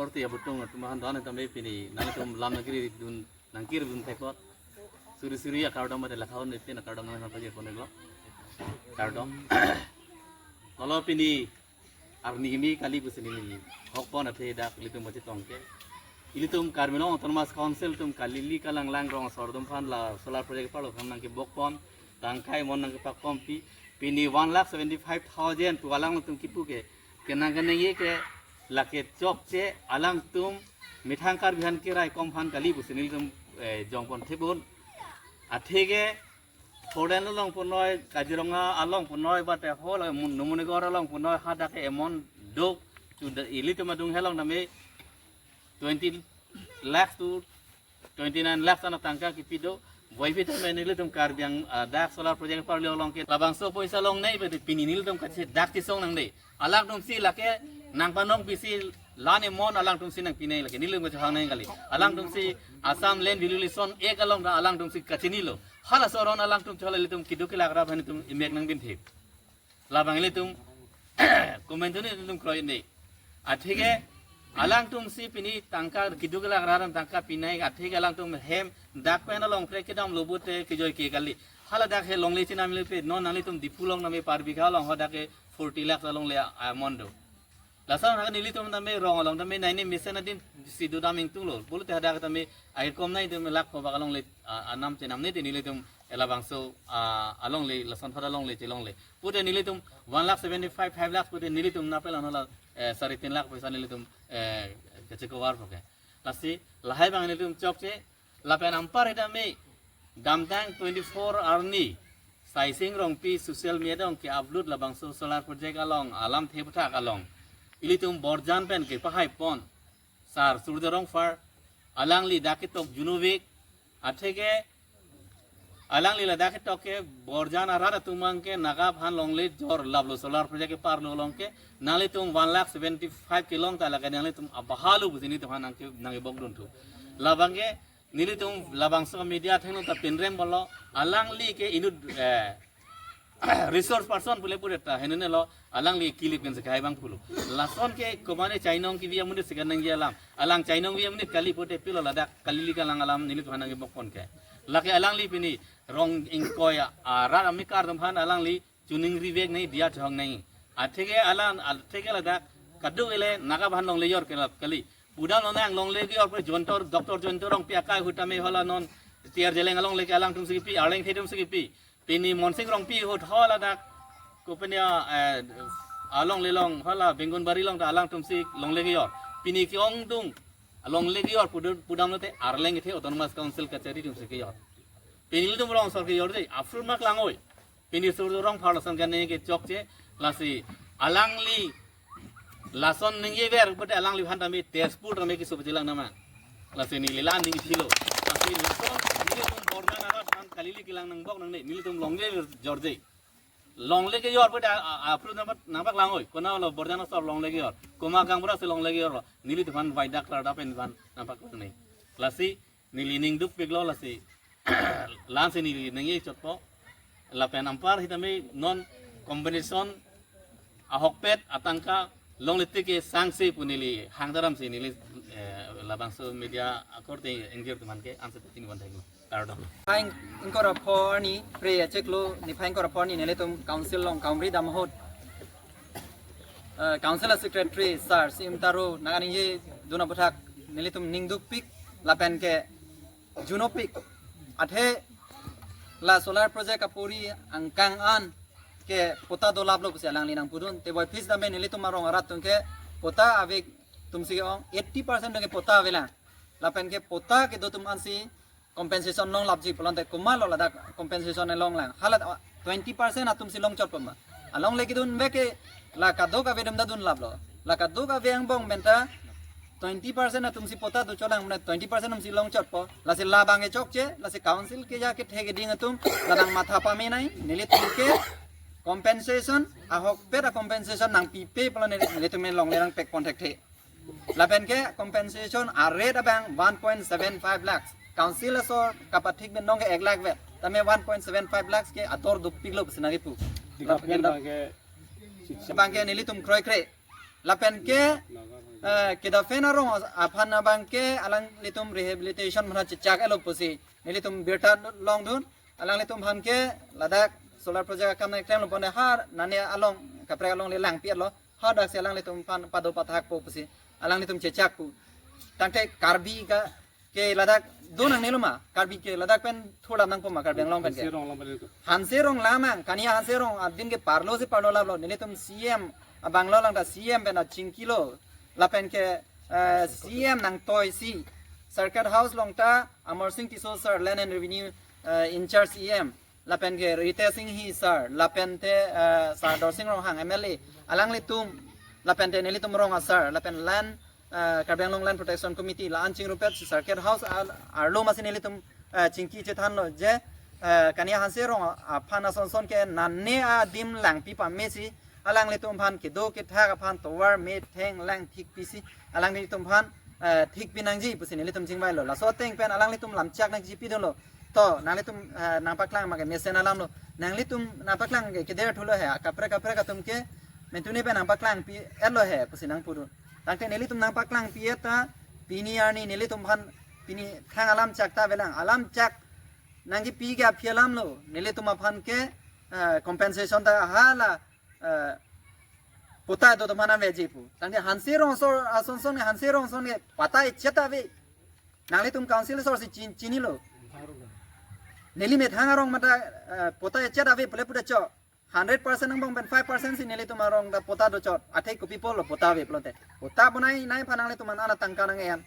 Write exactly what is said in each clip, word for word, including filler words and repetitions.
Korte abutung atum ahan don tame pini nangtum lam nangkiri dun nangkiri dun thekot. Suri suri akardom mate lakhaun ipin akardom nang pagi konek lo. Kardom. Lalo pini arni kimi kali pusi neli hokpon athe dak ilitum bachi tongke. Ilitum Karbi Anglong Autonomous Council atum kali ili kalang lang rong asor atum aphan la solar project parlo aphan nangkebokpon, tangkai mon nangkepakpon pi, pini one lakh seventy five thousand pu alangtum kipu ke, kenang kenang ye ke lake chokche alangtum methang Karbi aphan kerai kom aphan kali pusi nelitum eh, jongpon thebon. Atheke Foreign along punoi, Kaziranga along punoi, bate hol Numunigor along punoi, hadak ke emon dok, chuda ilitum adung helong tame twenty lakhs to twenty nine lakhs ana tangka kipi do. Boipi tame nelitum Karbi Ang ah, dak solar project parlo along ke labangso poisa longnei bate pini nelitum kache dak chisong nangde. Alangtumsi lake nangpanong pisi lane mon alangtumsi nangpinei lake nelitum kachehang nang kali. Alangtumsi Assam Land Valuation Act along ta alangtumsi kachinilo. Hala asoron alangtum chola ilitum keduk kelak rat aphan itum imek nangbinthip. Labang ilitum komentuni ilitum kroide. Atheke alangtumsi pini tangka keduk kelak rat tangka pinei atheke alangtum hem dak pen along pre kedam lo bute kejoi ke kali. Hala dak he longle chinam le pe non nanglitum Diphu along tame Parbikha along hadak ke forty lakhs alongle amount do. Lason ha nelitum tame rong along tame nai ne mesen adin si dodam ingtunglo. Pulote hadak tame air kom nai tame lakh kobak alongle ah, anam chenam ne te nelitum labangso ah, alongle lason phada longle chelongle. Pute nelitum one lakh seventy five, five lakhs pute nelitum napel anala eh, sari tin lakh poisa nelitum eh, kache cover poke. Lasi lahai abang nelitum chokche lapen anpar itame damtang twenty four arni Saising Rongpi social media along ke-upload labangso solar project along alamthe aphuthak along ilitum Borjan pen kepahaipon Sar Surjya Rongphar alangli dak ketok Junopik atheke alangli ladak ketok ke Borjan arat atum abang ke Naga aphan longle jor laplo solar project keparlo along ke nanglitum one lakh seventy five kelong ta lake nanglitum abahalu pusi nelitum aphan nangke nangkebok dunthu. Labang ke nelitum labangso media athengno ta pinrem bolo alangli ke inut eh, resource person pule pule ta henene lo alangli kilip kan sekai bang pulo. Lason ke komane chainong kibi amunit sekan nangji alam. Alang chainong bi amunit kali pute pilo ladak kali ili kalang alam nelitum aphan nangkebokpon ke. Lake alangli pini rong ingkoi arat amikar atum aphan alangli chuning rivek nai dia thong nai. Atheke alang atheke ladak kaduk ele Naga aphan longle jor kelap kali. Pudam lonang longle jor pe Jayanta, Doctor Jayanta Rongpi akai ahut tame hala non T R Zeliang alongle ke alangtumsi kipi, Arleng Thedum si kipi. Pini Monsing Rongpi ahut hala dak kopenia eh, alongle along hala Bengunbari along ta alangtumsi longle jor. Pini ke-ongdung longle jor pudam pudam lote Arleng kethe Autonomous Council kachari atumsi kejor. Pini ilitum rong asor kejor je, afrut mak langoi. Pini Surjya Rongphar lason kane ke chokche, lasi alangli lason ningjever pute alangli aphan tame Tezpur tame keso pachelang nama. Lasi neli la ning thilo. Lasi lason nelitum Borjan arat aphan kali ili kelang nangbok nangne, nelitum longle jor je. Longle kejor pute a- a- afrut nangpak nangpak langoi. Konatlo Borjan asor longle kejor. Komat gaonbura si longle kejor lo. Nelitum aphan baidak lar dapen aphan nangpaklang ne. Lasi neli ning dukpiklo lasi. Lansi neli ningje chotpo. Lapen anpar sitame non compensation ahokpet atangka longle tik ke sangse pu neli hangdaram si neli eh, labangso media akorte ingjir atum aphan ke ansi pachini wan theklo. Kardom. Niphai ingkoi ra pho arni, Phre achiklo niphai ingkoi ra pho arni nelitum council along kaumri dam ahut, eh, council secretary sir Sim Taro nangning je dun aphuthak nelitum ning dukpik lapen ke Junopik athe la solar project apori angkang an ke pota dolaplo pusi alangli nangpudun. Te boiphit tame nelitum arong arat atum ke pota ave atumsi ke-ong eighty percent atum ke pota avelang. Lapen ke pota kedo atum ansi compensation longlapji pulote komatlo ladak compensation longlang. Hala twenty percent atumsi longchotpo ma. Alongle kedun bek ke la kaduk ave atum ta dunlaplo. La kaduk ave angbong pen ta twenty percent atumsi pota docholang mane twenty percent atumsi longchotpo. Lasi labang ke chokche, lasi council keja kethe keding atum labang matha pame nai, nelitum ke compensation ahokpet a compensation nangpipe pulo neli- nelitum longle nangpekpon thekthe. Lapen ke compensation a rate abang one point seven five lakhs. Council asor kapathik pen nong ke ek lakh vet. Tame one point seven five lakhs ke ator dopiklo pusi nangkipu. Department abang ke six- abang ke nelitum kroikre. Lapen ke Eh, kedaphen arong aphan abangke alanglitum rehabilitation mana chechak-etlo pusi nelitum birta longdun. Alanglitum aphan ke ladak solar project akam nangklem lo pon har nane along kaprek alongle langpi-etlo. Hadaksi alanglitum aphan pado pathakpo pusi alanglitum chechakpo. Tangte Karbi ka ke ladak do nangne lo ma, Karbi ke ladak pen thurlam nangpo ma, Karbi Anglong pen ke. Hanse Rong lam pen. Hanse Rong lamang, Kania Hanse Rong adim ke parlo si parlo laplo, nelitum C M abanglo lang ta C M pen achingkilo, lapen ke, eh, C M nangtoisi, Circuit House along ta Amar Singh Tisso sir, Land and Revenue, eh, in charge E M, lapen ke Ritesh Enghi sir, lapen te, eh, sir Dorsing Ronghang M L A, alanglitum, lapen te nelitum rong asar, lapen land, eh, Karbi Anglong Land Protection Committee la-an chingrumpet si Circuit House al-, arlo masi nelitum, eh, chingki chethanlo je, eh, Kania Hanse Rong aphan asonson ke nane adim langpi pamesi alanglitum aphan kedo kethak aphan tovar metheng langthik pisi alanglitum aphan, eh, thik pinangji pusi nelitum chingvailo. Laso ateng pen alanglitum lamchak nangchipidunlo. To, nanglitum, eh, nangpaklang ma ke mesen alamlo. Nanglitum nangpaklang ke keder thulo he, kaprek kaprek atum ke mentune pen nangpaklangpi-etlo he pusi nangpudun. Tangte nelitum nangpaklangpi-et ta pini arni nelitum aphan pini thang alamchak ta avelang, alamchak nangkipi ke aphi alamlo, nelitum aphan ke, eh, compensation ta hala, eh, patta do atum aphan aveji pu. Tangte Hanse Rong asor asonson, Hanse Rong ason ke patta echet ave. Nanglitum council asor si chin-, chinilo. Neli methang arong mata, eh, patta echet ave pule puta cho. Hundred percent angbong pen five percent si nelitum arong ta patta dochot. Athe kopi apotlo patta ave pulote. Patta bonai-nai aphan nanglitum an ana tangka nang-en.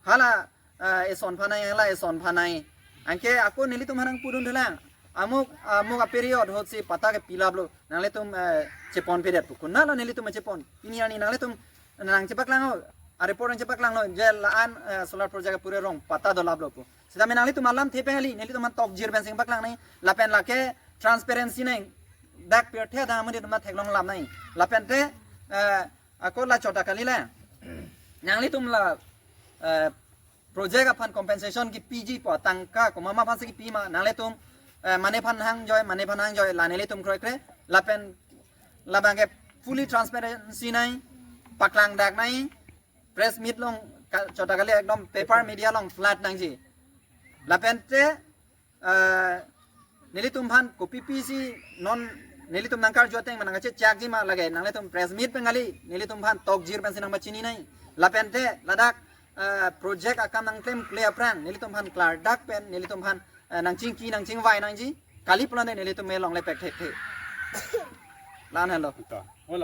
Hala, eh, eson aphan nang-en, hala eson aphan nang-en. Anke ako nelitum aphan nangpudun thulang. Amuk, amuk a-period ahut si patta ke pilaplo. Nanglitum, eh, cheponpedet pu. Konatlo nelitum chepon? Pini arni nanglitum nangchepaklanglo. A-report nangchepaklanglo. Je la-an, eh, solar project apure rong patta dolaplo pu. Sitame nanglitum alamthe pen kali, nelitum aphan tokjir pensi nangpaklang nang. Lapen lake transparency nang. Dak pirthe adang amonit atum theklong lam nang. Lapen te, eh, ako la chota kali le. Nanglitum la, eh, project aphan compensation kipiji pu atangka komat ma aphan si kipi ma, nanglitum, eh, mane aphan hangjoi, mane aphan hangjoi, la nelitum kroikre, lapen labang ke fully transparency nang, paklang dak nang, press meet along ka-, chota kali ekdom paper media along flood nangji. Lapen te, eh, nelitum aphan kopi pisi non nelitum nangkarju ateng ma nangkachechakji ma lake nanglitum press meet pen kali nelitum aphan tokjir pensi nangpachini nang. Lapen te ladak, eh, project akam nangklem kle aphrang nelitum aphan klardak pen nelitum aphan, eh, nangchingki nangchingvai nangji kali pulote nelitum me longle pek thekthe. La-an henlo. Ta. Ola